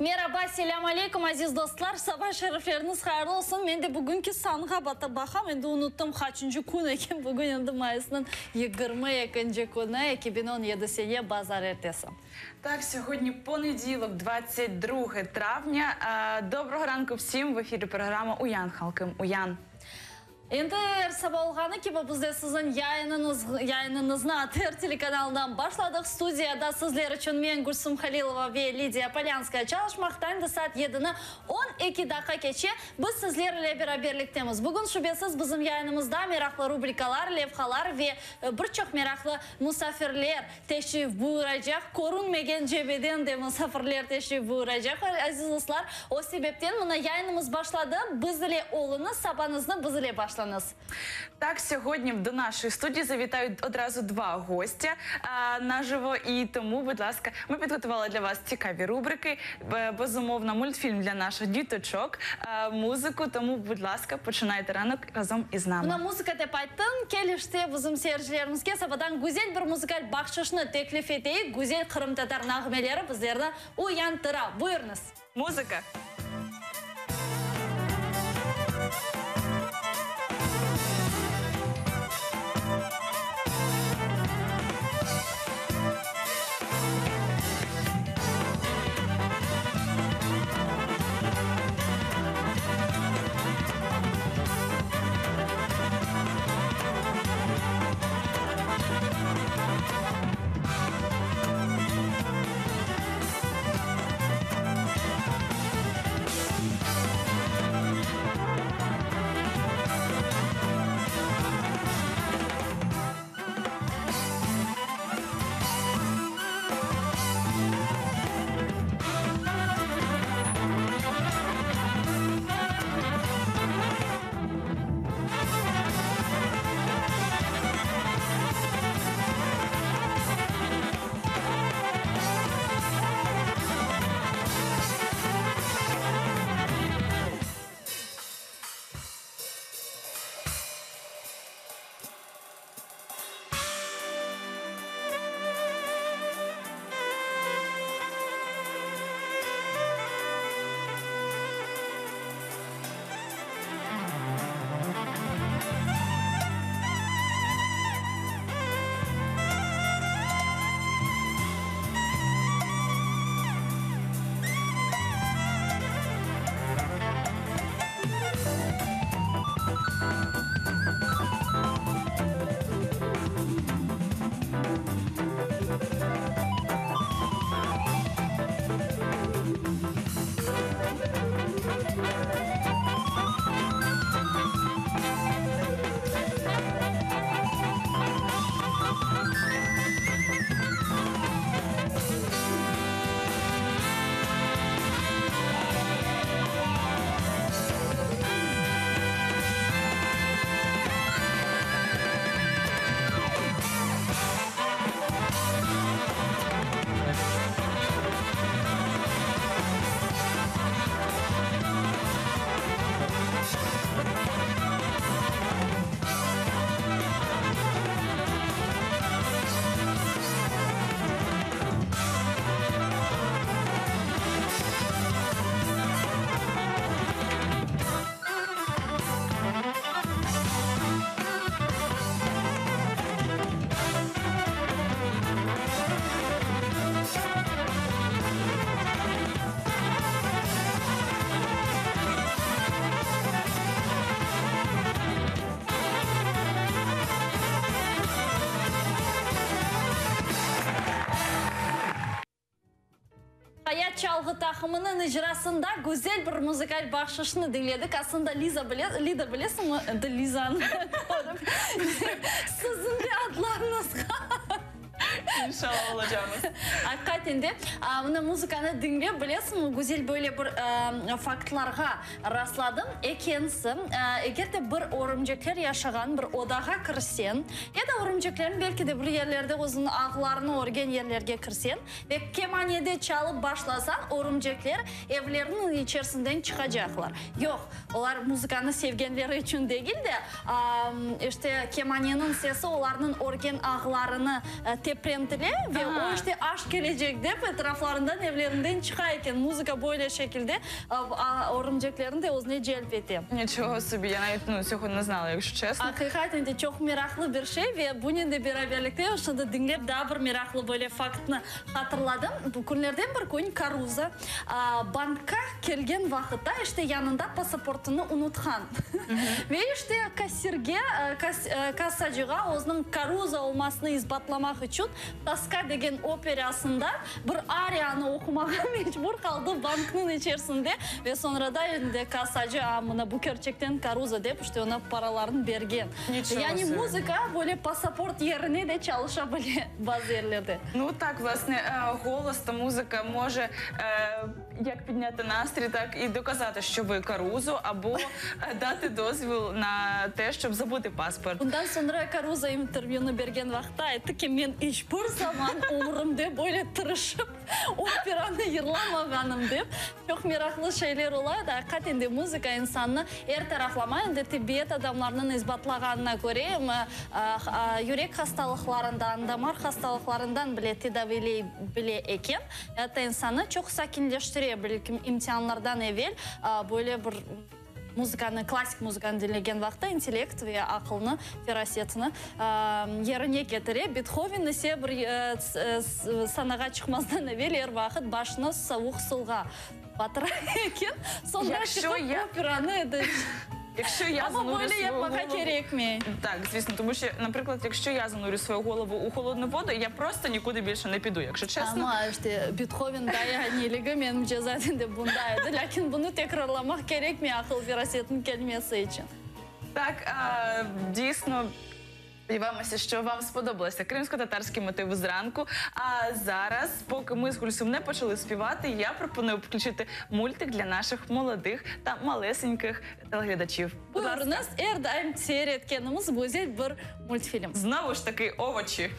Meraba, selâm aleyküm, aziz dostlar, saba şerifleriñiz hayırlı olsun. Men de bugünki sanğa baqam, endi unuttım qaçıncı kün eken, bugün endi mayısnıñ 22 künü, 2017 sene, bazarertesi. Так, сьогодні понеділок, 22 травня. Е, Доброго ранку всім. В ефірі програма Уян Халким Уян. Endi er saba olğanı kibi biz de siziñ yayınıñız, yayınıñıznı ATR telekanalından başladıq. Studiyada sizler içün men, Gülsum Halilova ve Lidiya Polânskaya çalışmaqta. Endi saat yedini 12 daqqa keçe. Biz sizler ile beraberliktemiz. Bugün, şübesiz, bizim yayınımızda meraqlı rubrikalar, levhalar ve bir çoq meraqlı musafirler teşrif buyuracaq. Körünmegen cebeden de musafirler teşrif buyuracaq, aziz dostlar. O sebepten mına yayınımız başladı. Biz ile oluñız, sabañıznı biz ile başlañız. Так, сьогодні до нашої студії завітають одразу два гостя е, наживо. І тому, будь ласка, ми підготували для вас цікаві рубрики. Е, Безумовно, мультфільм для наших діточок, е, музику. Тому, будь ласка, починайте ранок разом із нами. Mına muzıka dep ayttıñ, kel işte bizim seyircilerimizge sabadan güzel bir muzıkal bahşışnı teklif eteyik. Güzel qırımtatar nağmeleri bizlerni uyantıra. Buyurıñız. Музика. Hayat çalğı taqımınıñ icrasında güzel bir muzıkal bahşışnı diñledik. Aslında Liza bile, Lida bilesiñmi, endi Lizanı körip, siziñ de adlarıñızğa. İnşallah olacağımız. Aqiqaten de, mına muzıkanı diñlep, bilesiñmi, güzel böyle bir faktlarğa rastladım. Ekensi, eger de bir örümcekler yaşağan bir odağa kirseñ, ya da örümceklerniñ belki de bir yerlerde özüniñ ağlarını örgen yerlerge kirseñ, Ve kemanede çalıp başlasañ, örümcekler evleriniñ içerisinden çıqacaqlar. Yoq, olar muzıkanı sevgenleri içün degil de, işte, kemaneniñ sesi olarnıñ örgen ağlarını teprendirip. eşitile ve o işte aş kelecek dep etraflarından, evlerinden çıqa eken. Muzıka böyle şekilde örümceklerni de özüne celp ete. Niçoğa sobi, ya navit, nu, tsöho ne znala, yakşo çesno. Aqiqaten de çoq meraqlı bir şey ve bunen de beraberlikte şimdi diñlep daa bir meraqlı böyle faktnı hatırladım. Bu künlerden bir kün Karuzo bankqa kelgen vaqıtta işte yanında pasaportını unutqan ve işte kassirge, kassacığa özüniñ Karuzo olmasını isbatlamaq içün Toska degen operasında bir ariyanı oqumağa mecbur qaldı banknıñ içerisinde ve soñra da endi kassacı, a, mına bu kerçekten Karuzo dep, işte oña paralarını bergen. Yani muzıka böyle pasaport yerine de çalışa bile bazı yerlerde. Nu tak, vlasne, golos ta muzıka može як підняти настрій, так і доказати, що ви Карузо, або дати дозвіл на те, щоб забути паспорт. Bundan soñra Karuzo intervyunı bergen vaqıtta ayttı ki, men iç bir zaman ömrümde böyle tırışıp operanı yırlamağanım dep. Çoq meraqlı şeyler ola da, aqiqaten de muzıka insannı er taraflama, endi tibbiyet adamlarınıñ isbatlağanına köre, em yürek hastalıqlarından, damar hastalıqlarından bile tedaviyley bile eken. Atta insannı çoq sakinleştire, belkim, imtianlardan evel böyle bir muzıkanı, klassik muzıkanı diñlegen vaqıtta intellekt ve aqılnı, ferasetini yerine ketire. Bethoven ise bir sanağa çıqmazdan evel er vaqıt başını savuq suvğa batıra eken, soñra çıqıp operanı Якщо я Amma занурю böyle свою yapmağa голову... kerekmey. Так, звісно, тому що, наприклад, якщо я занурю свою голову у холодну воду, я просто нікуди більше не піду, якщо чесно. Amma işte Bethoven dayaniligi menimce zaten de bunda edi. Lâkin bunı tekrarlamaq kerekmey aqıl ferasetniñ kelmesi içün. Так, дійсно, сподіваємося, що вам сподобалося кримсько-татарський мотив зранку. А зараз, поки ми з Гульсум не почали співати, я пропоную включити мультик для наших молодих та малесеньких телеглядачів. Будь ласка. Buyurıñız, er daim seyir etkenimiz güzel bir multfilm. Знову ж таки, овочі.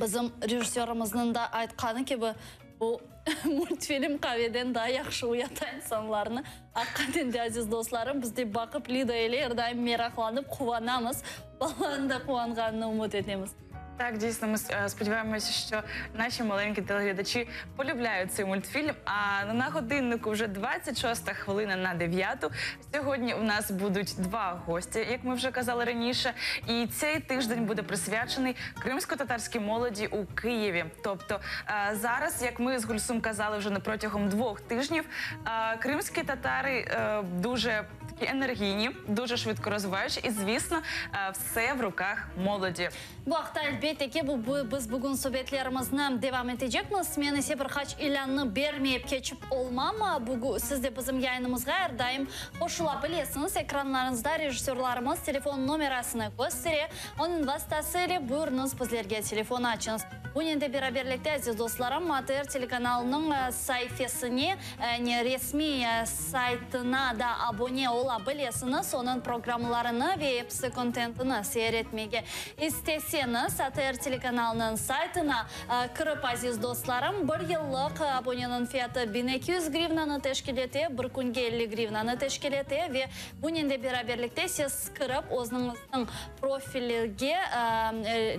Bizim rejissörımıznıñ da aytqanı kibi, bu multfilm qaveden daa yahşı uyata insanlarnı. Aqiqaten de, aziz dostlarım, biz de baqıp Lida ile er daim meraqlanıp quvanamız. Balalarnıñ da quvanğanını ümüt etemiz. Так, дійсно, ми сподіваємося, що наші маленькі телеглядачі полюбляють цей мультфільм. А на годиннику вже 26 хвилина на 9. Сьогодні у нас будуть два гості, як ми вже казали раніше. І цей тиждень буде присвячений кримсько-татарській молоді у Києві. Тобто зараз, як ми з Гульсум казали вже протягом двох тижнів, кримські татари дуже такі енергійні, дуже швидко розвиваючі і, звісно, все в руках молоді. Bu aqta, elbette ki, bu biz bugün subetlerimizni devam etecekmiz. Men ise bir qaç ilânnı bermeyip keçip olmam. Siz de bizim yayınımızğa er daim qoşula bilesiñiz. Ekranlarıñızda rejissörlarımız telefon nomerasını köstere. Onıñ vastası ile buyurıñız bizlerge telefon açıñız. Bunen de beraberlikte, aziz dostlarım, ATR telekanalınıñ saifesine, yani resmiy saytına da abone ola bilesiñiz. Onıñ programlarını ve episi kontentini seyir etmege isteseñiz. ATR telekanalınıñ saytına kirip, aziz dostlarım, bir yıllıq aboneniñ fiyatı 1200 grivnanı teşkil ete, bir künge 50 grivnanı teşkil ete ve bunen de beraberlikte siz kirip özüñizniñ profilige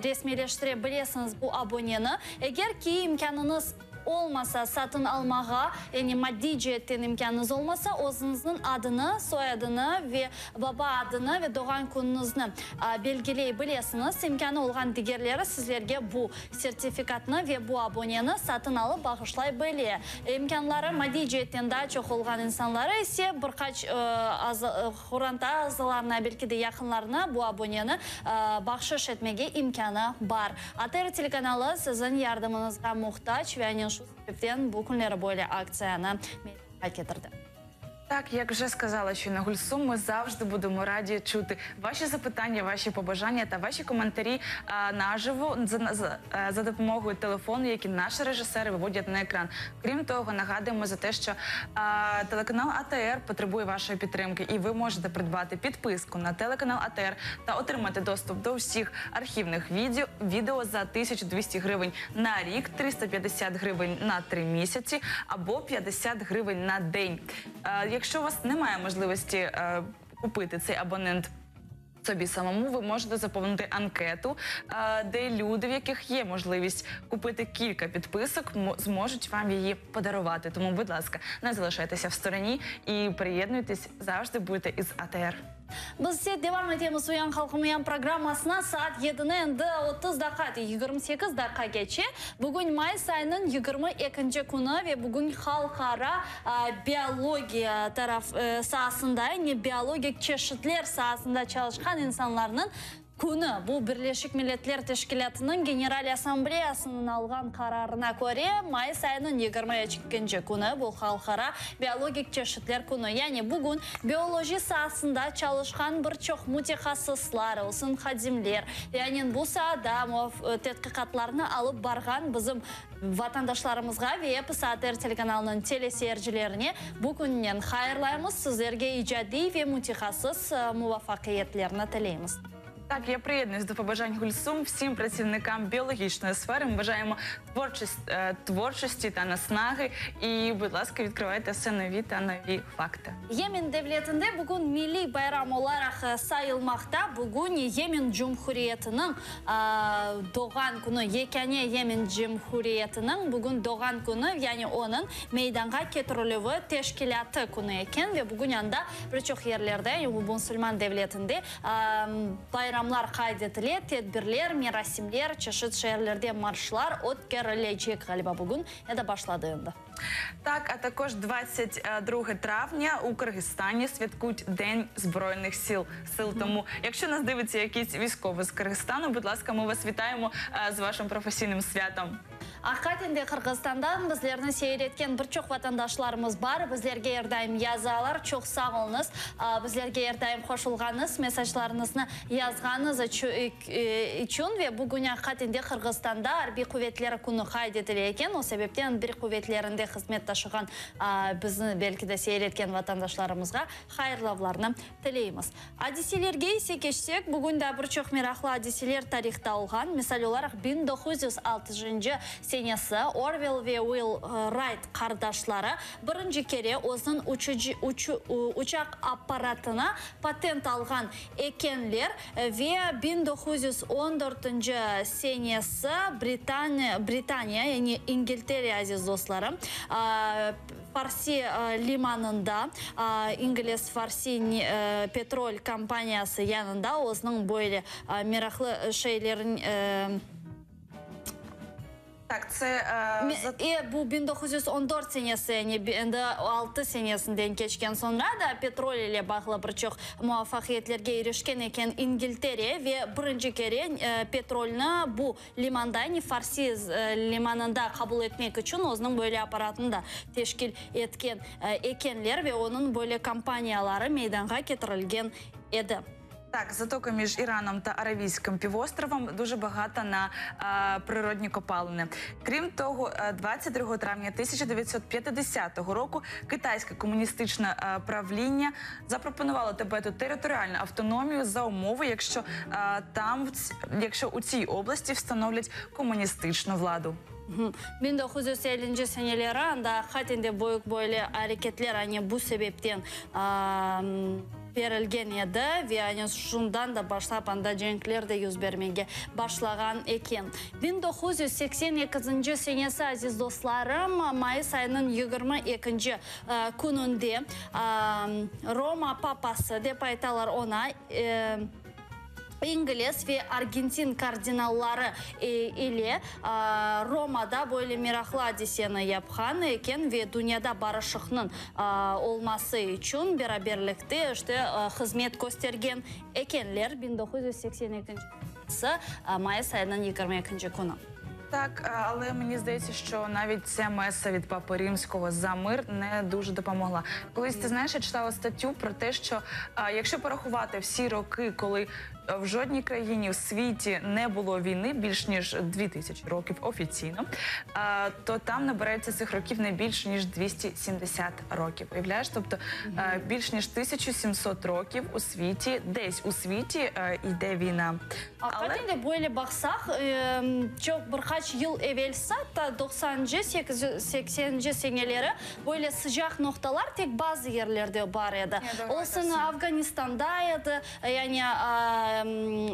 resmiyleştire bilesiñiz bu aboneni. Eger ki imkânıñız olmasa satın almağa, yani maddiy ceetten imkânıñız olmasa, özüñizniñ adını, soyadını ve baba adını ve doğğan künüñizni belgiley bilesiñiz. İmkânı olğan digerleri sizlerge bu sertifikatnı ve bu aboneni satın alıp bağışlay bile. İmkânları maddiy ceetten daa çoq olğan insanları ise bir qaç qoranta azalarına, belki de yaqınlarına bu aboneni bahşış etmege imkânı bar. ATR telekanalı siziñ yardımıñızğa muhtac ve aynen şu sebepten bu künleri böyle aktsiyanı meydanğa ketirdi. Так, як вже сказала щойно Гульсум, ми завжди будемо раді чути ваші запитання, ваші побажання та ваші коментарі а, наживо за, за, е, за допомогою телефону, які наші режисери виводять на екран. Крім того, нагадуємо за те, що а, телеканал АТР потребує вашої підтримки, і ви можете придбати підписку на телеканал АТР та отримати доступ до всіх архівних відео, відео за 1200 гривень на рік, 350 гривень на три місяці або 50 гривень на день. Е, Якщо у вас немає можливості е, купити цей абонент собі самому, ви можете заповнити анкету, е, де люди, в яких є можливість купити кілька підписок, мо- зможуть вам її подарувати. Тому, будь ласка, не залишайтеся в стороні і приєднуйтесь завжди будьте із АТР. Biz ise devam etemiz Uyan halqım uyan programmasına saat yedini endi 30 daqqa, 28 daqqa keçe. Bugün mayıs ayınıñ 22-nci künü ve bugün halqara biologiya taraf saasında, yani biologik çeşitler saasında çalışqan insanlarnıñ künü. Bu Birleşik Milletler Teşkilâtınıñ General Assambleyasınıñ alğan qararına köre, mayıs ayınıñ 22-nci künü bu halqara biologik çeşitler künü. Yani bugün bioloji saasında çalışqan bir çoq mütehassıslar olsun, hadimler, yani bu saada tedqiqatlarnı alıp barğan bizim vatandaşlarımızğa ve episi ATR telekanalınıñ teleseyircilerine bu künnen hayırlaymız, sizlerge icadiy ve mütehassıs muvafaqiyetlerni tileymiz. Так, я приєднуюсь до побажань Гульсум всім працівникам біологічної сфери. Ми бажаємо творчість, е, творчості та наснаги. І, будь ласка, відкривайте все нові та нові факти. Yemen devletinde bugün milliy bayram olaraq sayılmaqta. Bugün Yemen Cumhuriyetiniñ doğğan künü, yekâne Yemen Cumhuriyetiniñ bugün doğğan künü, yani onıñ meydanğa ketirilüvi teşkilâtı künü eken ve bugün anda bir çoq yerlerde, bu musulman devletinde bayramlar qayd etile, tedbirler, merasimler, çeşit şeerlerde marşlar ötkerilecek, ğaliba, bugün ya da başladı endi. Так, а також 22 травня у Киргизстані святкують День Збройних сил. сил. Тому, якщо нас дивиться якийсь військовий з Киргизстану, будь ласка, ми вас вітаємо е, з вашим професійним святом. Aqiqaten de Qırğızstandan bizlerni seyir etken bir çoq vatandaşlarımız bar. Bizlerge er daim yazalar. Çoq sağ oluñız. Bizlerge er daim qoşulğanıñız, mesajlarıñıznı yazğanıñız içün ve bugün aqiqaten de Qırğızstanda Arbiy quvetleri künü qayd etile eken. O sebepten arbiy quvetlerinde hızmet taşığan bizni belki de seyir etken vatandaşlarımızğa hayırlavlarnı tileymiz. Adiselerge ise keçsek, bugün daa bir çoq meraqlı adiseler tarihta olğan. Misal olaraq, 1906-ncı senesi Orville ve Uill Rayt qardaşları birinci kere özüniñ uçucı uçaq apparatına patent alğan ekenler ve 1914-nci senesi Britaniya, Britaniya, yani İngiltere, aziz dostlarım, Farsi limanında İngiliz Farsi petrol kompaniyası yanında özüniñ böyle meraqlı şeylerin Так, це е, E, bu 1914 senesi, yani endi altı senesinden keçken soñra da petrol ile bağlı bir çoq muvafaqiyetlerge irişken eken İngiltere ve birinci kere petrolni bu limanda, yani Farsi limanında qabul etmek içün özüniñ böyle apparatını da teşkil etken ekenler ve onıñ böyle kompaniyaları meydanğa ketirilgen edi. Так, затока між Іраном та Аравійським півостровом дуже багата на е, природні копалини. Крім того, е, 22 травня 1950 року китайське комуністичне е, правління запропонувало Тибету територіальну автономію за умови, якщо е, там в ць- якщо у цій області встановлять комуністичну владу. 1950 seneleri anda aqiqaten de büyük böyle areketler ane bu sebepten berilgen edi ve ane şundan da başlap anda cenkler de yüz bermege başlağan eken. 1982 senesi, aziz dostlarım, mayıs ayınıñ 22 kününde Roma papası dep aytalar oña, İngiliz ve argentin kardinalları ile Romada böyle meraqlı adiseni yapqan eken ve dünyada barışıqnıñ olması içün beraberlikte işte hızmet köstergen ekenler, 1982 mayıs ayınıñ 22 künü. Так, е, але мені здається, що навіть ця меса від Папи Римського за мир не дуже допомогла. Колись ти знаєш, я читала статтю про те, що е, якщо порахувати всі роки, коли е, в жодній країні в світі не було війни більш ніж 2000 років офіційно, е, то там набереться цих років не більше ніж 270 років. Уявляєш? Тобто е, більш ніж 1700 років у світі, десь у світі е, йде війна. Aqiqaten de böyle baqsaq, çoq bir qaç yıl evelsi, atta doqsanıncı, sekseninci seneleri böyle sıcaq noqtalar tek bazı yerlerde bar edi. Olsun Afganistanda edi, yani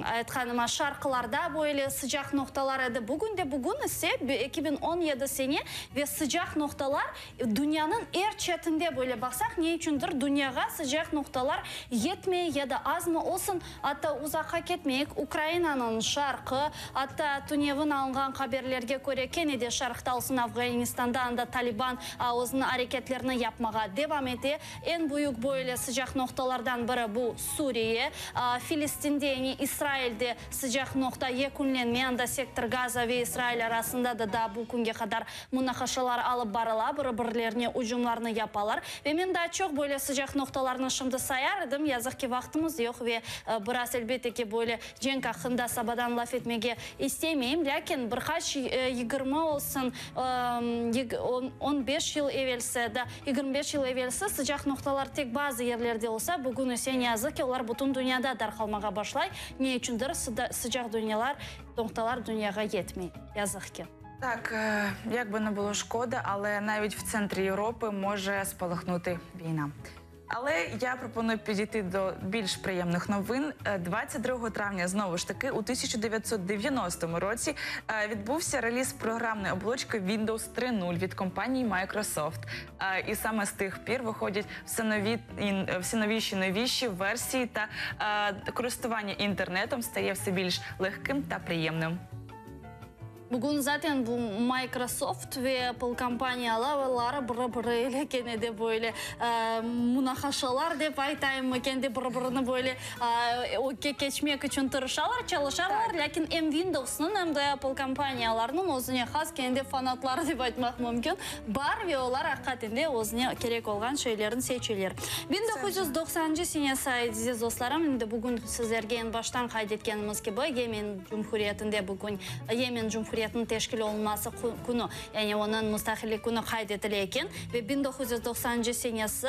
aytqanıma, şarqlarda böyle sıcaq noqtalar edi. Bugün de bugün ise 2017 sene ve sıcaq noqtalar dünyanıñ er çetinde böyle baqsaq, ne içündir dünyağa sıcaq noqtalar yetmey ya da azmı olsun, Atta uzaqqa ketmeyik, Ukrainanıñ şarqı, atta tünevin alınğan haberlerge köre, kene de şarqta olsun Afğanistanda, anda Taliban özüniñ areketlerini yapmağa devam ete. Eñ büyük böyle sıcaq noqtalardan biri bu Suriye. Filistinde, yani İsrailde sıcaq noqta yekünlenmey, anda Sektor Gaza ve İsrail arasında da daa bu künge qadar Munaqaşalar alıp barıla, biri-birlerine ücümlarnı yapalar. Ve men daa çoq böyle sıcaq noqtalarnı şimdi sayar edim, yazıq ki, vaqtımız yoq ve biraz, elbette ki, böyle cenk aqqında sabadan laf etmege istemeyim. Lâkin bir qaç 20 olsun, on beş yıl evelsi, da 25 yıl evelsi sıcaq noqtalar tek bazı yerlerde olsa, bugün ise, ne yazıq ki, olar bütün dünyada darqalmağa başlay. Ne içündir sıcaq dünyalar, noqtalar dünyağa yetmey, yazıq ki. Так, е, як би не було шкода, але навіть в центрі Європи може спалахнути війна. Але я пропоную підійти до більш приємних новин. Е, 22 травня, знову ж таки, у 1990 році е, відбувся реліз програмної оболочки Windows 3.0 від компанії Microsoft. Е, І саме з тих пір виходять все нові і все новіші новіші версії та е, користування інтернетом стає все більш легким та приємним. Bugün zaten bu Microsoft ve Apple kompaniyaları biri-biri ile kene de böyle munaqaşalar dep aytayımmı, kendi biri-birini böyle ögge keçmek içün tırışalar, çalışalar, lâkin em Windowsnıñ, em de Apple kompaniyalarınıñ özüne has kendi fanatları dep aytmaq mümkün bar ve olar aqiqaten de özüne kerek olğan şeylerni seçeler. 1990 senesi, aziz dostlarım, endi bugün sizlerge eñ baştan qayd etkenimiz kibi, Yemen Cumhuriyetinde bugün Yemen Cumhuriyetiniñ teşkil olunması künü, yani onıñ mustaqillik künü qayd etile eken ve 1990 senesi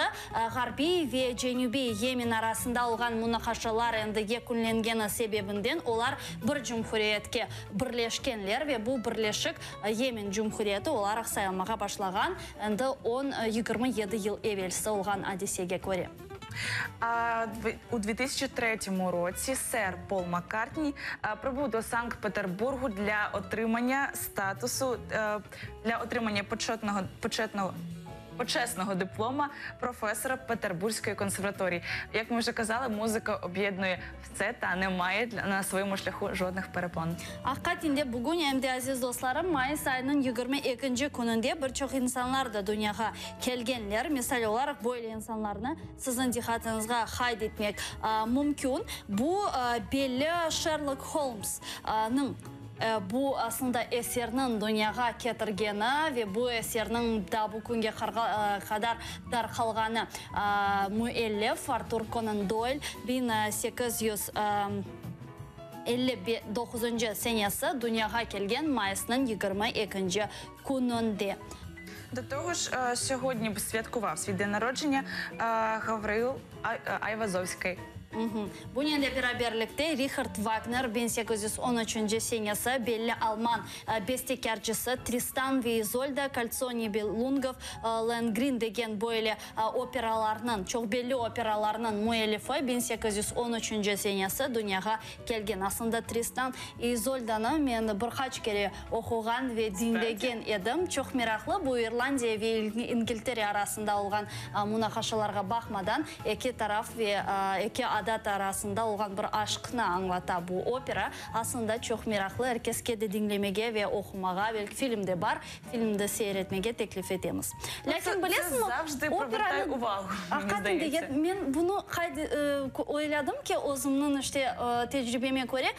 Ğarbiy ve Cenübiy Yemen arasında olğan munaqaşalar endi yekünlengeni sebebinden olar bir cumhuriyetke birleşkenler ve bu birleşik Yemen Cumhuriyeti olaraq sayılmağa başlağan, endi on, 27 yıl evelsi olğan adisege köre. А у 2003 році сер Пол Маккартні е, прибув до Санкт-Петербургу для отримання статусу е, для отримання почетного почетного. Почесного диплома професора Петербурзької консерваторії. Як ми вже казали, музика об'єднує все та не має для- на своєму шляху жодних перепон. Aqiqaten de bugün em de, aziz dostlarım, mayıs ayınıñ 22 kününde bir çoq insanlar da dünyağa kelgenler. Misal olaraq, böyle insanlarnı siziñ diqqatıñızğa qayd etmek mümkün. Bu belli Şerlok Holmsnıñ. Bu aslında eserniñ dünyağa ketirgeni ve bu eserniñ daa bu künge qadar darqalğanı müellif Artur Konan Doyl 1859-ncı senesi dünyağa kelgen mayısnıñ 22-nci kününde. До того ж, сьогодні б святкував свій день народження Гавриил Айвазовський. Bunen de beraberlikte Rihard Vagner 1813-nci senesi belli alman bestekârcısı Tristan ve İzolda, Koltso Nibelungov, Lohengrin degen böyle operalarnıñ, çoq belli operalarnıñ müellifi 1813-nci senesi dünyağa kelgen. Aslında Tristan İzoldanı men bir qaç kere oquğan ve diñlegen edim. Çoq meraqlı, bu İrlandiya ve İngiltere arasında olğan munaqaşalarğa baqmadan, eki taraf ve eki adat arasında olğan bir aşqnı añlata bu opera. Aslında çoq meraqlı, er keske de diñlemege ve oqumağa, belki film de bar, filmni seyir etmege teklif etemiz. Lâkin bilesiñmi, operanı, aqiqaten de, men bunı qayd oyladım ki, özümniñ işte tecribeme köre,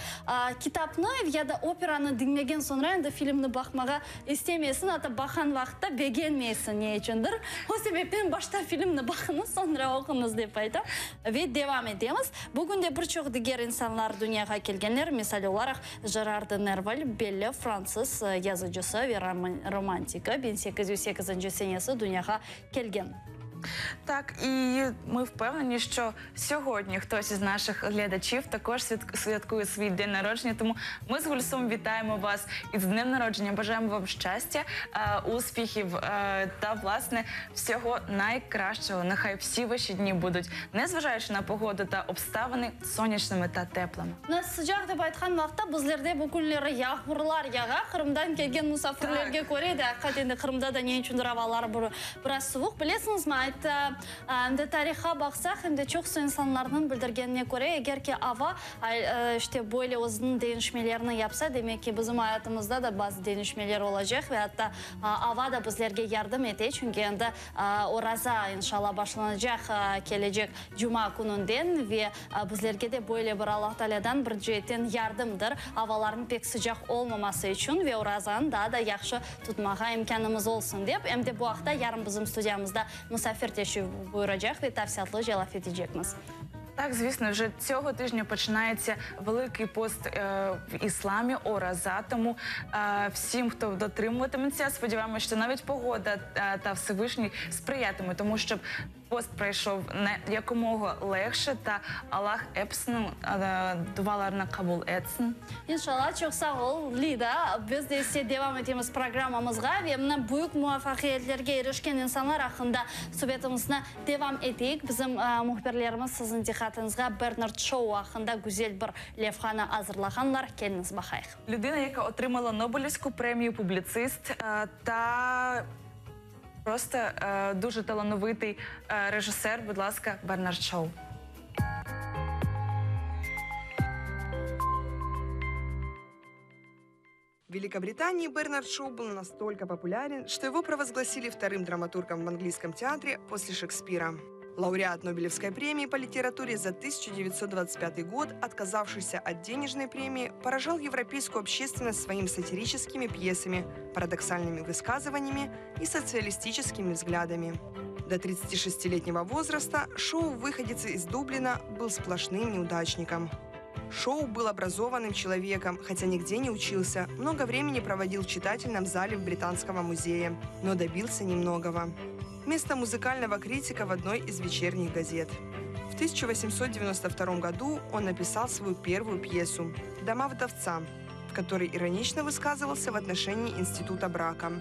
kitapnı ya da operanı diñlegen soñra endi filmni baqmağa istemeysiñ, atta baqan vaqıtta begenmeysiñ ne içündir. O sebepten başta filmni baqıñız, soñra oquñız dep aytam. Ve devam etemiz. Bugün de bir çoq diger insanlar dünyağa kelgenler, misal olaraq, Jerar de Nerval, belli fransız yazıcısı ve romantiki, 1808-nci senesi dünyağa kelgen. Так, і ми впевнені, що сьогодні хтось із наших глядачів також святкує свій день народження. Тому ми з Гульсум вітаємо вас із днем народження. Бажаємо вам щастя, успіхів та власне всього найкращого. Нехай всі ваші дні будуть, незважаючи на погоду та обставини, сонячними та теплими. Mına sıcaq dep aytqan vaqıtta bizlerde bu künleri yağmurlar yağa. Qırımdan kelgen musafirlerge köre de, aqiqaten de Qırımda da ne içündir avalar biraz suvuq. Bilesiñizmi, aytta, em de tarihqa baqsaq, em de çoqusı insanlarnıñ bildirgenine köre, eger ki ava, işte, böyle özüniñ deñişmelerini yapsa, demek ki, bizim ayatımızda da bazı deñişmeler olacaq ve atta ava da bizlerge yardım ete, çünki endi oraza, inşallah, başlanacaq kelecek cuma kününden ve Bizlerge de böyle bir Allah Taalâdan bir ceetten yardımdır, avalarnıñ pek sıcaq olmaması içün ve orazanı daa da yahşı tutmağa imkânımız olsun dep. Em de bu aqta yarın bizim studiyamızda musafir teşrif buyuracaq ve tafsilâtlıca laf etecekmiz. Так, звісно, вже цього тижня починається Великий пост в ісламі, Ораза. Тому всім, хто дотримуватиметься, сподіваємося, що навіть погода та Всевишній сприятиме, тому щоб пост пройшов не якомога легше та Аллах epsiniñ dualarını qabul etsin. İnşallah, çoq sağ ol, Lida. Biz de ise devam etemiz programmamızğa ve mına büyük muvafaqiyetlerge irişken insanlar aqqında subetimizni devam eteyik. Bizim mühbirlerimiz siziñ diqqatıñızğa Bernard Şou aqqında güzel bir levhanı azırlağanlar. Keliñiz baqayıq. Людина, яка отримала Нобелівську премію, публіцист та просто дуже талановитий режисер, будь ласка, Бернард Шоу. В Великобритании Бернард Шоу был настолько популярен, что его провозгласили вторым драматургом в английском театре после Шекспира. Лауреат Нобелевской премии по литературе за 1925 год, отказавшийся от денежной премии, поражал европейскую общественность своими сатирическими пьесами, парадоксальными высказываниями и социалистическими взглядами. До 36-летнего возраста Шоу, выходец из Дублина, был сплошным неудачником. Шоу был образованным человеком, хотя нигде не учился, много времени проводил в читательном зале в Британского музее, но добился немногого. Место музыкального критика в одной из вечерних газет. В 1892 году он написал свою первую пьесу «Дома вдовца», в которой иронично высказывался в отношении института брака.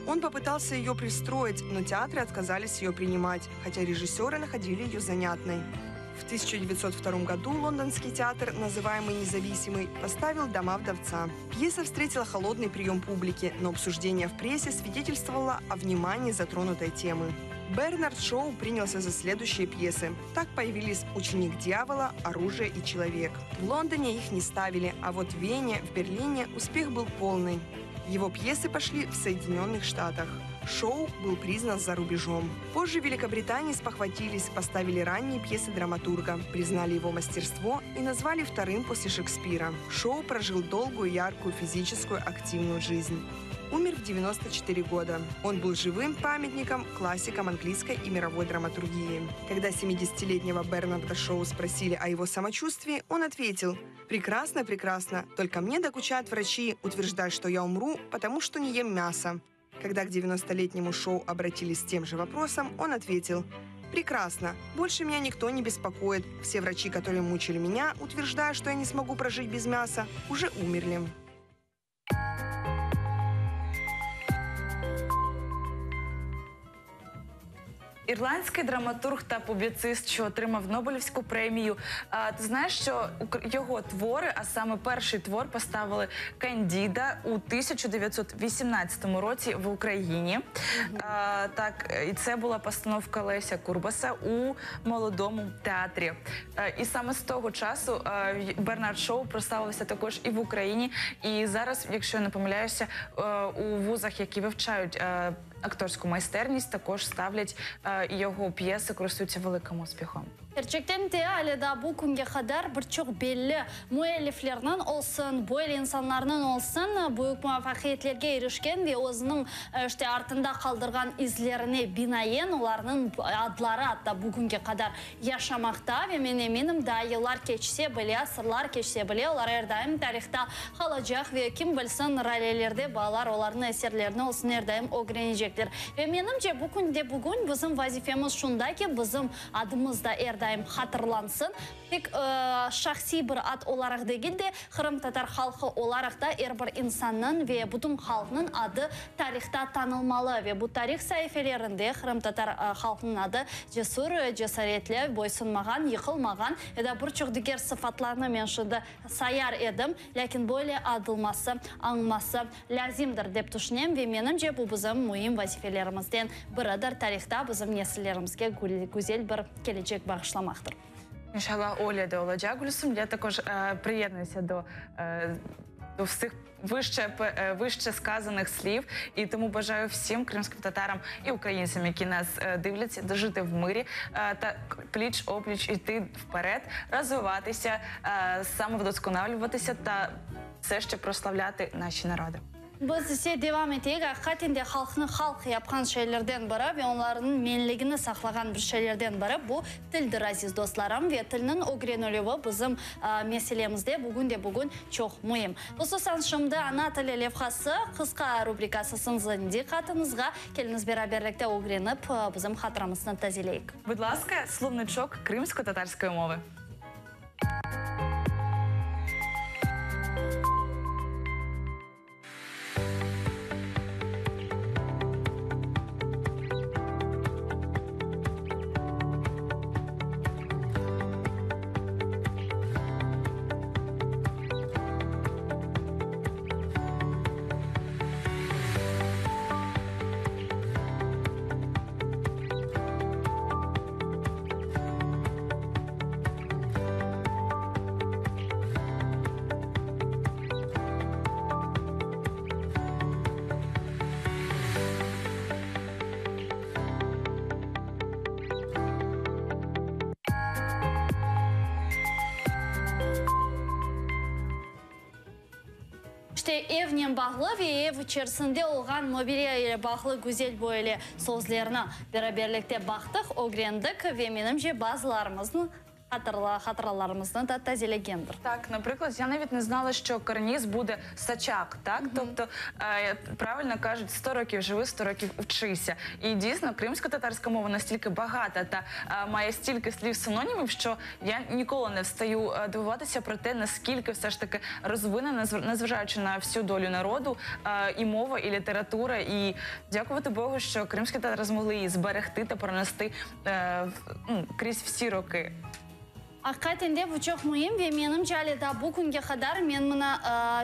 Он попытался ее пристроить, но театры отказались ее принимать, хотя режиссеры находили ее занятной. В 1902 году лондонский театр, называемый «Независимый», поставил «Дома вдовца». Пьеса встретила холодный прием публики, но обсуждение в прессе свидетельствовало о внимании затронутой темы. Бернард Шоу принялся за следующие пьесы. Так появились «Ученик дьявола», «Оружие и человек». В Лондоне их не ставили, а вот в Вене, в Берлине успех был полный. Его пьесы пошли в Соединенных Штатах. Шоу был признан за рубежом. Позже в Великобритании спохватились, поставили ранние пьесы драматурга, признали его мастерство и назвали вторым после Шекспира. Шоу прожил долгую, яркую, физическую, активную жизнь. Умер в 94 года. Он был живым памятником классикам английской и мировой драматургии. Когда 70-летнего Бернарда Шоу спросили о его самочувствии, он ответил «Прекрасно, прекрасно, только мне докучают врачи, утверждают, что я умру, потому что не ем мясо». Когда к 90-летнему Шоу обратились с тем же вопросом, он ответил «Прекрасно. Больше меня никто не беспокоит. Все врачи, которые мучили меня, утверждая, что я не смогу прожить без мяса, уже умерли». Ірландський драматург та публіцист, що отримав Нобелівську премію. А, ти знаєш, що укр- його твори, а саме перший твор, поставили Кандіда у 1918 році в Україні. А, так, і це була постановка Леся Курбаса у молодому театрі. Е, І саме з того часу е, й- Бернард Шоу прославився також і в Україні. І зараз, якщо я не помиляюся, е, у вузах, які вивчають е, акторську майстерність, також ставлять е, і його п'єси, користуються великим успіхом. Kerçekten de ale daa bu künge qadar bir çoq belli müelliflerniñ olsun, böyle insanlarnıñ olsun büyük muvafaqiyetlerge irişken ve özüniñ, işte, artında qaldırğan izlerine binaen olarnıñ adları atta bugünge qadar yaşamaqta ve men eminim, daa yıllar keçse bile, asırlar keçse bile, olar er daim tarihta qalacaq ve kim bilsin, ralelerde balalar olarnıñ eserlerini olsun er daim ögrenecekler. Ve menimce, bu künde bugün bizim vazifemiz şunda ki, bizim adımız da er daim hatırlansın, tek şahsiy bir ad olaraq degil de, qırımtatar halqı olaraq da er bir insannıñ ve bütün halqnıñ adı tarihta tanılmalı ve bu tarih saifelerinde qırımtatar halqnıñ adı cesur, cesaretli, boysunmağan, yıqılmağan ya da bir çoq diger sıfatlarnı men şimdi sayar edim, lâkin böyle adılması, añması lâzimdir, dep tüşünem ve menimce bu bizim müim vazifelerimizden biridir, tarihta bizim nesillerimizge güzel bir kelecek bağışlamaqtır. İnşallah öyle de olacaq, Gülsüm. Ya також приєднуюся до, до всіх вище, вище сказаних слів. І тому бажаю всім кримським татарам і українцям, які нас дивляться, дожити в мирі та пліч-опліч йти вперед, розвиватися, самовдосконалюватися та все ще прославляти наші народи. Biz ise devam eteyik. Aqiqaten de halqnı halq yapqan şeylerden biri ve onlarnıñ menligini saqlağan bir şeylerden biri bu tildir, aziz dostlarım. Ve tilniñ ögrenilüvi bizim meselemizde bugün de bugün çoq müim. Hususan şimdi Ana tili levhası qısqa rubrikası siziñ diqqatıñızğa. Keliñiz beraberlikte ögrenip, bizim hatıramıznı tazeleyik. Будь ласка, словничок кримсько-татарської мови. İşte, evnen bağlı ve ev içerisinde olğan mobilya ile bağlı güzel böyle sözlerni beraberlikte baqtıq, ögrendik ve, menimce, bazılarımıznı Hatıralarımıznı da tazelegendir. Так, наприклад, я навіть не знала, що карніз буде сачак, так? Тобто, правильно кажуть, 100 років живи, 100 років вчися. І дійсно, кримсько-татарська мова настільки багата та має стільки слів-синонімів, що я ніколи не встаю дивуватися про те, наскільки все ж таки розвинена, незважаючи на всю долю народу, і мова, і література. І дякувати Богу, що кримські татари змогли її зберегти та пронести крізь всі роки. Aqiqaten de bu çoq müim ve menimce ale daa bu künge qadar men mına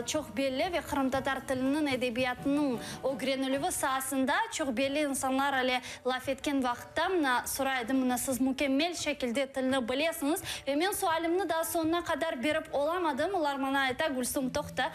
çoq belli ve qırımtatar tiliniñ, edebiyatınıñ ögrenilüvi saasında çoq belli insanlar ile laf etken vaqıtta mına soray edim, mına siz mükemmel şekilde tilni bilesiñiz ve men sualimni daa soñuna qadar berip olamadım, olar maña ayta, Gülsum, toqta,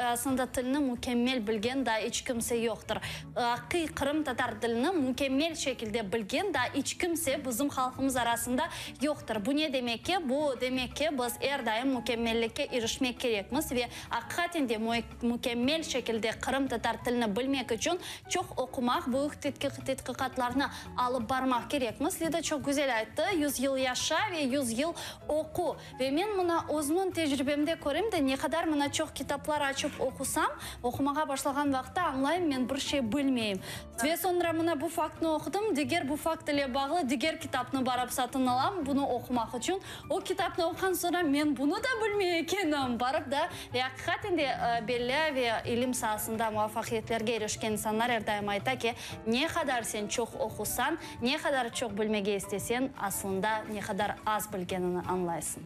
aslında tilni mükemmel bilgen daa iç kimse yoqtır. Aqiqiy qırımtatar tilini mükemmel şekilde bilgen daa iç kimse bizim halqımız arasında yoqtır. Bu ne demek ki? Bu demek ki, biz er daim mükemmellikke irişmek kerekmiz ve aqiqaten de mükemmel şekilde qırımtatar tilini bilmek içün çoq oqumaq, büyük tedqiqatlarnı alıp barmaq kerekmiz. Lida çoq güzel ayttı, Yüz yıl yaşa ve yüz yıl oqu. Ve men mına özümniñ tecribemde körem de, ne qadar mına çoq kitaplar açıp oqusam, oqumağa başlağan vaqıtta añlayım, men bir şey bilmeyim. Ve soñra mına bu faktnı oqudım, diger bu fakt ile bağlı diger kitapnı barıp satın alam, bunı oqumaq içün. O kitapnı oquğan soñra, men bunı da bilmey ekenim, barıp da, ve aqiqaten de belli ve ilim saasında muvafaqiyetlerge irişken insanlar er daim ayta ki, ne qadar sen çoq oqusañ, Ne qadar çoq bilmege isteseñ, aslında ne qadar az bilgeniñi añlaysıñ.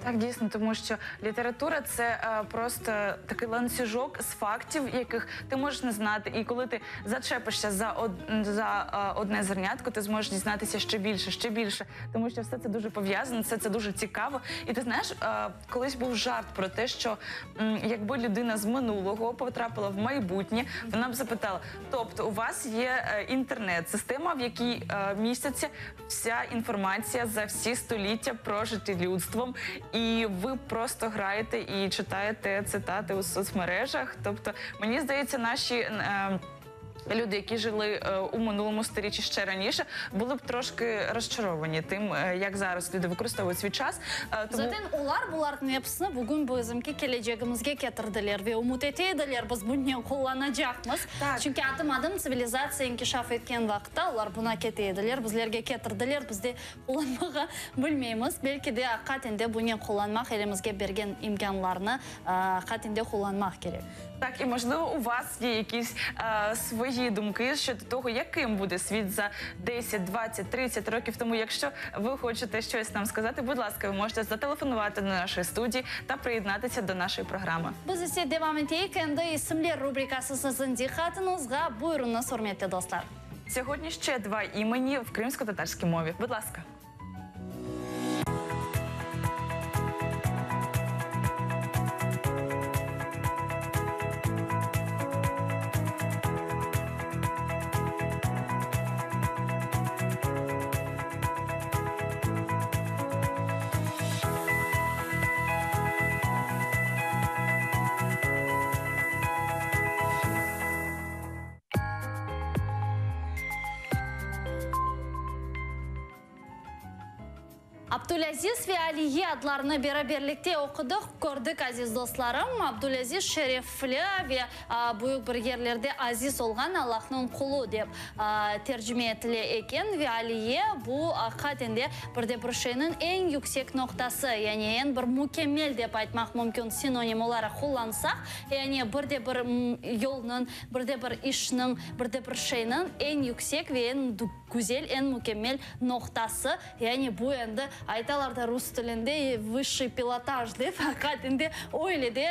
Так, дійсно, тому що література це просто такий ланцюжок з фактів, яких ти можеш не знати. І коли ти зачепишся за за одне зернятко, ти зможеш дізнатися ще більше, ще більше, тому що все це дуже пов'язано, все це дуже цікаво. І ти знаєш, колись був жарт про те, що якби людина з минулого потрапила в майбутнє, вона б запитала: тобто, у вас є інтернет, система, в якій міститься вся інформація за всі століття, прожиті людством, і ви просто граєте і читаєте цитати у соцмережах. Тобто, мені здається, наші. Люди, які жили у минулому сторіччі ще раніше, були б трошки розчаровані тим, як зараз люди використовують свій час. Тому... Zaten olar bularnıñ episini bugün bizimki kelecegimizge ketirdiler ve ümüt ete ediler, biz bunen qullanacaqmız. Çünki adım-adım tsivilizatsiya inkişaf etken vaqıtta olar buna kete ediler, bizlerge ketirdiler, biz de qullanmağa bilmeymiz. Belki de aqiqaten de bunen qullanmaq elimizge bergen imkânlarnı aqiqaten de qullanmaq kerek. Так, і можливо, у вас є якісь свої думки щодо того, яким буде світ за 10, 20, 30 років. Тому, якщо ви хочете щось нам сказати, будь ласка, ви можете зателефонувати до нашої студії та приєднатися до нашої програми. Biz ise devam eteyik endi İsimler rubrikası siziñ diqqatıñızğa. Buyurıñız, ürmetli dostlar. Сьогодні ще два імені в кримсько-татарській мові. Будь ласка. Abdulaziz ve Aliye adlarını beraberlikte oqudıq, kördik, aziz dostlarım. Abdulaziz şerefli ve büyük bir yerlerde aziz olğan Allahnıñ qulu dep tercime etile eken ve Aliye bu aqiqaten de bir de bir şeyniñ eñ yüksek noqtası, yani eñ bir mükemmel dep aytmaq mümkün sinonim olaraq qullansaq, yani bir de bir yolnıñ, bir de bir işniñ, bir de bir şeyniñ eñ yüksek ve eñ güzel, eñ mükemmel noqtası, yani bu endi aytalar da rus tilinde vısşiy pilotaj dep, aqiqaten de öyle de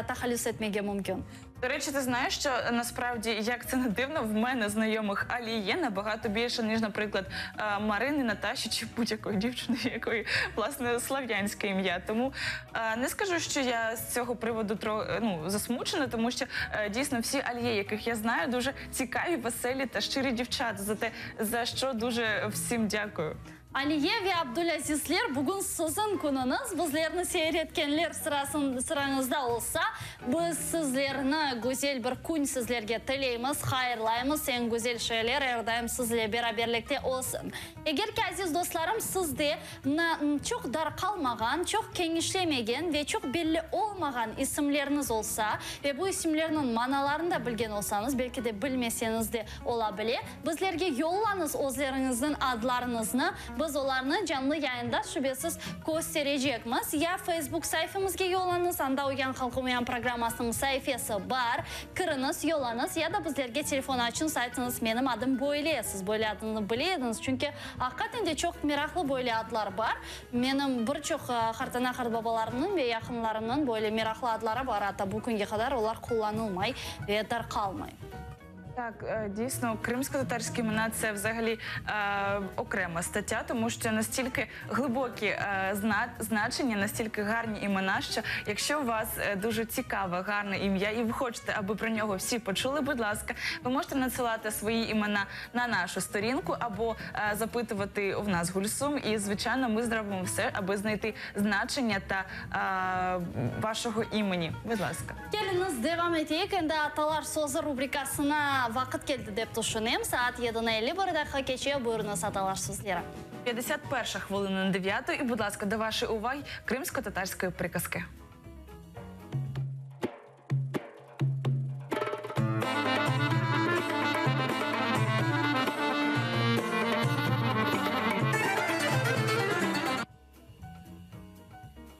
tahallüs etmege mümkün. До речі, ти знаєш, що насправді, як це не дивно, в мене знайомих Аліє набагато більше, ніж, наприклад, Марини, Наташі чи будь-якої дівчини, якої, власне, слов'янське ім'я. Тому не скажу, що я з цього приводу ну, засмучена, тому що дійсно всі Аліє, яких я знаю, дуже цікаві, веселі та щирі дівчата, за те, за що дуже всім дякую. Aliye ve Abdulazizler, bugün siziñ künüñiz, bizlerni seyir etkenler sırañızda olsa, biz sizlerni, güzel bir kün sizlerge tileymiz, hayırlaymız, eñ güzel şeyler er daim sizle beraberlikte olsun. Eger ki, aziz dostlarım, siz de mına çoq darqalmağan, çoq keñişlemegen ve çoq belli olmağan isimleriniz olsa ve bu isimlerniñ manalarını da bilgen olsañız, belki de bilmeseñiz de ola bile, Bizlerge yollañız özleriñizniñ adlarıñıznı, biz. Biz olarnı canlı yayında şübesiz kösterecekmiz. Ya Facebook saifemizge yollañız, anda Uyan halqım uyan programmasınıñ saifesi bar, kiriñiz, yollañız, ya da bizlerge telefon açıñız, aytıñız, menim adım böyle, siz böyle adımnı bile ediñiz, çünki aqiqaten de çoq meraqlı böyle adlar bar. Menim bir çoq qartana-qartbabalarımnıñ ve yaqınlarımnıñ böyle meraqlı adları bar, atta bu künge qadar olar qullanılmay ve tarqalmay. Так, дійсно, кримсько-татарські імена це взагалі е, окрема стаття, тому що настільки глибокі е, зна- значення, настільки гарні імена, що якщо у вас е, дуже цікаве, гарне ім'я, і ви хочете, аби про нього всі почули, будь ласка, ви можете надсилати свої імена на нашу сторінку або е, запитувати в нас Гульсум. І звичайно, ми зробимо все, аби знайти значення та е, вашого імені. Будь ласка. Keliñiz, devam eteyik. Endi Atalar sözü rubrikasına vaqıt keldi dep tüşünem. Saat yedini 51 daqqa keçe. Buyurıñız, Atalar sözleri. 51 хвилина 9. І, будь ласка, до вашої уваги кримсько-татарської приказки.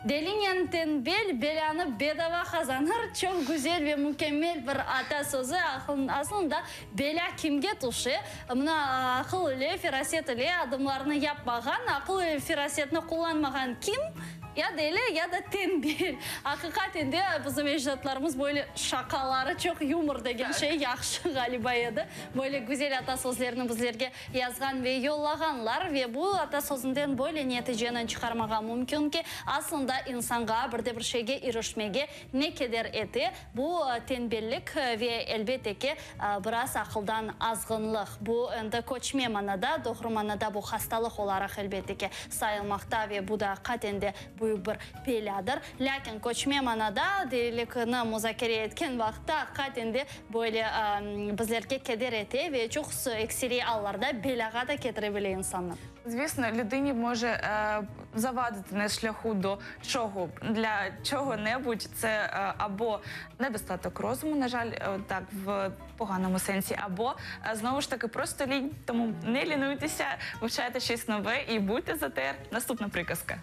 Delinen tenbel belânı bedava qazanır, çoq güzel ve mükemmel bir ata sözü. Aslında belâ kimge tüşe? Mına aqıl ile, feraset ile adımlarnı yapmağan, aqıl ve ferasetni qullanmağan kim? Ya deli, ya da tenbel. Aqiqaten de bizim ecdatlarımız böyle şaqaları çoq, yumor degen şey yahşı ğaliba edi. Böyle güzel ata sözlerini bizlerge yazğan ve yollağanlar ve bu ata sözünden böyle neticeni çıqarmağa mümkün ki, aslında insanğa bir de bir şeyge irişmege ne keder ete, bu tenbellik ve, elbette ki, biraz aqıldan azğınlıq. Bu endi köçme manada, doğru manada bu hastalıq olaraq, elbette ki, sayılmaqta ve bu da aqiqaten de büyük bir belâdır. Lâkin köçme manada delilikni muzakere etken vaqıtta aqiqaten de Böyle bizlerge keder ete ve çoqusı, ekseriy allarda belâğa da ketire bile insannı. Звісно, людині може е, завадити на шляху до чого для чого-небудь. Це е, або недостаток розуму, на жаль, е, так в поганому сенсі, або е, знову ж таки просто лінь. Тому не лінуйтеся, вивчайте щось нове і будьте за ТР. Наступна приказка.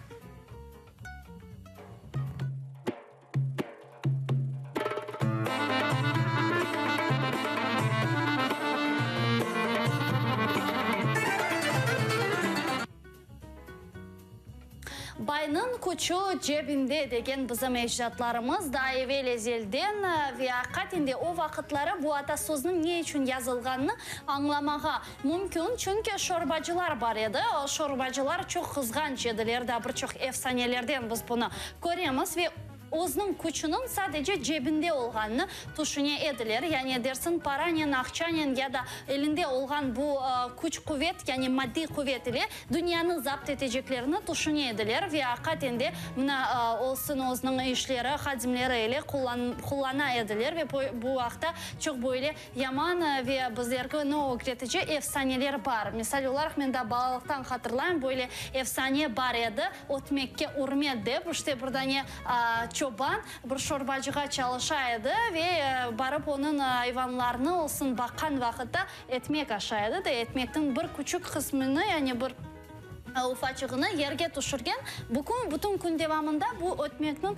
Baynıñ küçü cebinde degen bizim ecdatlarımız daa evel ezelden ve aqiqaten de o vaqıtları bu atasözniñ ne içün yazılğanını añlamağa mümkün, çünki şorbacılar bar edi, o şorbacılar çoq qızğanç ediler, daa bir çoq efsanelerden biz bunı köremiz ve özüniñ küçüniñ sadece cebinde olğanını tüşüne ediler, yani dersiñ paranen, aqçanen ya da elinde olğan bu küç-quvet, yani maddiy quvet ile dünyanı zapt eteceklerini tüşüne ediler ve aqiqaten de mına olsun özüniñ işleri, hadimleri ile qullana ediler ve bu aqta çoq böyle Yaman ve bizlerge ne ögretici efsaneler bar. Misal olaraq, men daa balalıqtan hatırlayım, böyle efsane bar edi, Ötmekke ürmet dep, işte bir dane çoban bir şorbacığa çalışa edi ve barıp onıñ ayvanlarını olsun baqqan vaqıtta etmek aşay edi de, etmekniñ bir küçük qısmını, yani bir ufaçığını yerge tüşürgen. Bu kün, bütün kün devamında bu ötmekniñ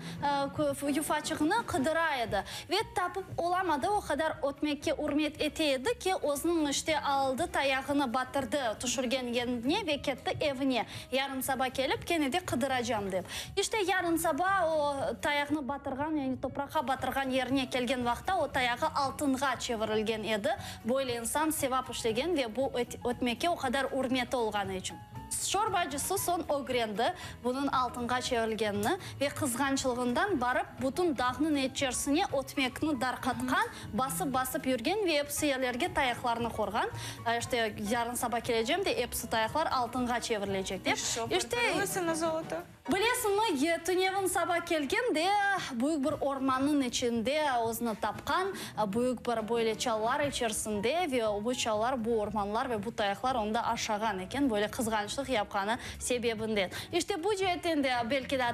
yufaçığını qıdıra edi. Ve tapıp olamadı, o qadar ötmekke ürmet ete edi ki, özüniñ işte aldı tayağını batırdı tüşürgen yerine ve ketti evine, yarın saba kelip kene de qıdıracam dep. İşte yarın saba o tayağını batırğan, yani topraqqa batırğan yerine kelgen vaqta o tayağı altınğa çevirilgen edi. Böyle insan sevap işlegen ve bu ötmekke o qadar ürmeti olğanı içün. Şorbacısı soñ ögrendi bunıñ altınğa çevirilgenini ve qızğançlığından barıp bütün dağnıñ içerisine ötmekni darqatqan, basıp-basıp yürgen ve episi yerlerge tayaqlarını qorğan. İşte, yarın saba kelecem de, episi tayaqlar altınğa çevirilecek dep. İ şo, peretvorilosâ na zoloto? Bilesiñmi, tünevin saba kelgen de, büyük bir ormannıñ içinde özüni tapqan, büyük bir böyle çalılar içerisinde ve bu çalılar, bu ormanlar ve bu tayaqlar onı da aşağan eken, böyle qızğançlıq. Yañlışlıq yapqanı sebebinden. İşte bu ceetten de, belki de,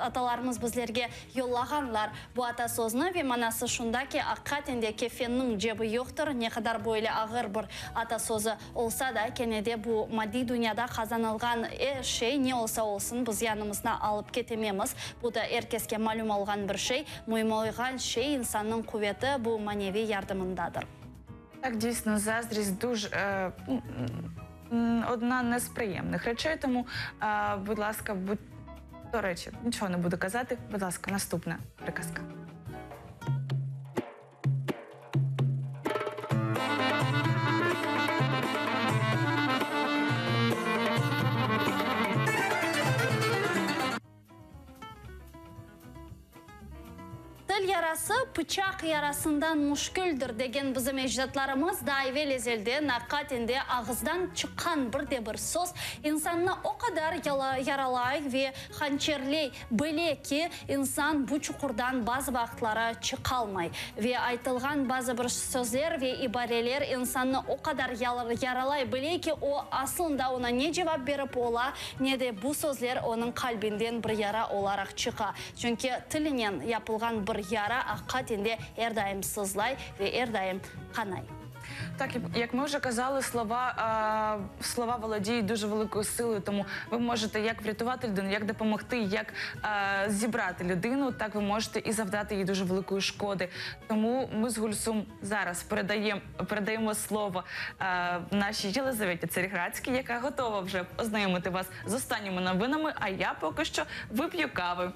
atalarımız bizlerge yollağanlar bu atasözni ve manası şunda ki, aqiqaten de kefenniñ cebi yoqtır, ne qadar böyle ağır bir atasözü olsa da, kene de bu maddiy dünyada qazanılğan er şey, ne olsa olsun, biz yanımızna alıp ketememiz. Bu da er keske malüm olğan bir şey. Müim olğan şey, insannıñ quveti bu maneviy yardımındadır. Так, дійсно, заздрість дуже е, м, одна не з приємних речей. Тому, е, будь ласка, будь до речі, нічого не буду казати. Будь ласка, наступна приказка. Til yarası pıçaq yarasından müşküldir, degen bizim ecdatlarımız daa evel-ezelden, aqiqaten de, ağızdan çıqqan bir de bir söz insannı o qadar yaralay ve hançerley bile ki, insan bu çuqurdan bazı vaqıtları çıqalmay. Ve aytılğan bazı bir sözler ve ibareler insannı o qadar yaralay bile ki, o, aslında oña ne cevap berip ola, ne de bu sözler onıñ qalbinden bir yara olaraq çıqa. Çünki tilinen yapılğan bir yara aqiqaten de er daim sızlay ve er daim qanay. Так, як ми вже казали, слова, е, слова володіють дуже великою силою, тому ви можете як врятувати людину, як допомогти, як е, зібрати людину, так ви можете і завдати їй дуже великої шкоди. Тому ми з Гульсум зараз передаємо, передаємо слово е, нашій Єлизаветі Царіградській, яка готова вже ознайомити вас з останніми новинами. А я поки що вип'ю кави.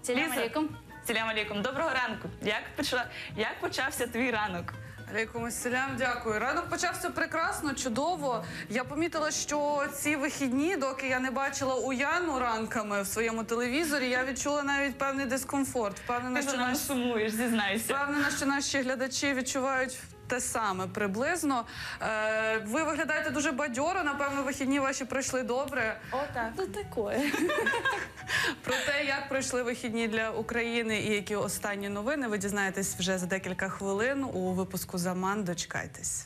Selâm Ліза, aleyküm. Selâm aleyküm. Доброго ранку. Як почала, як почався твій ранок? Алейкум ассалям, дякую. Ранок почався прекрасно, чудово. Я помітила, що ці вихідні, доки я не бачила Уяну ранками в своєму телевізорі, я відчула навіть певний дискомфорт. Впевнена, Ти що за нами наші, сумуєш, зізнайся. впевнена, що наші глядачі відчувають те саме приблизно. Е, ви виглядаєте дуже бадьоро, напевно, вихідні ваші пройшли добре. О, так. Ну, такое. Про те, як пройшли вихідні для України і які останні новини, ви дізнаєтесь вже за декілька хвилин у випуску Заман. Дочекайтесь.